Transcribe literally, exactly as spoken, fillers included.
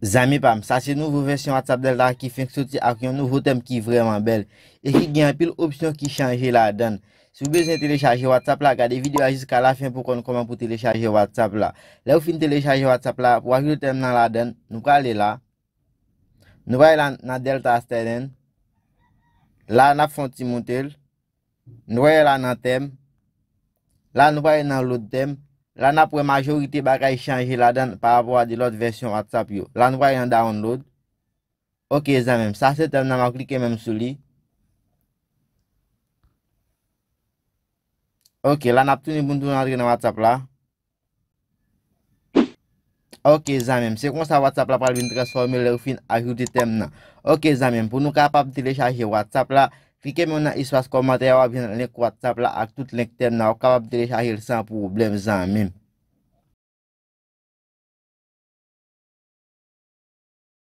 Zanmi pa m, sa se nouvo vèsyon WhatsApp Delta ki fenk soti ak yon nouvo tèm ki vrèman bèl e ki gen anpil opsyon ki chanje ladan l. Si w bezwen telechaje WhatsApp la, gade videyo a jiska lafen pou w konn kòman pou telechaje WhatsApp la. Lè w fin telechaje WhatsApp la, pou w ajoute tèm nan ladan l, nou prale la. Nou prale la nan Delta Student. La, n ap fè yon ti moute l. Nou prale la nan tèm. La, nou prale nan lòt tèm. La, n ap wè majorite bagay chanje ladan l pa rapò a de lòt vèsyon WhatsApp yo. La, nou prale nan download. Ok, zanmi m. Sa se tèm nan, m ap klike menm sou li. Ok, la, n ap tounen pou n tounen antre nan WhatsApp la. Ok, zanmi m. Se konsa WhatsApp la pral vin transfòme lè w fin ajoute tèm nan. Ok, zanmi m. Pou nou kapab telechaje WhatsApp la, klike menm nan espas kòmantè a, w ap jwenn link WhatsApp la ak tout link tèm nan. W ap kapab telechaje l san pwoblèm, zanmi m.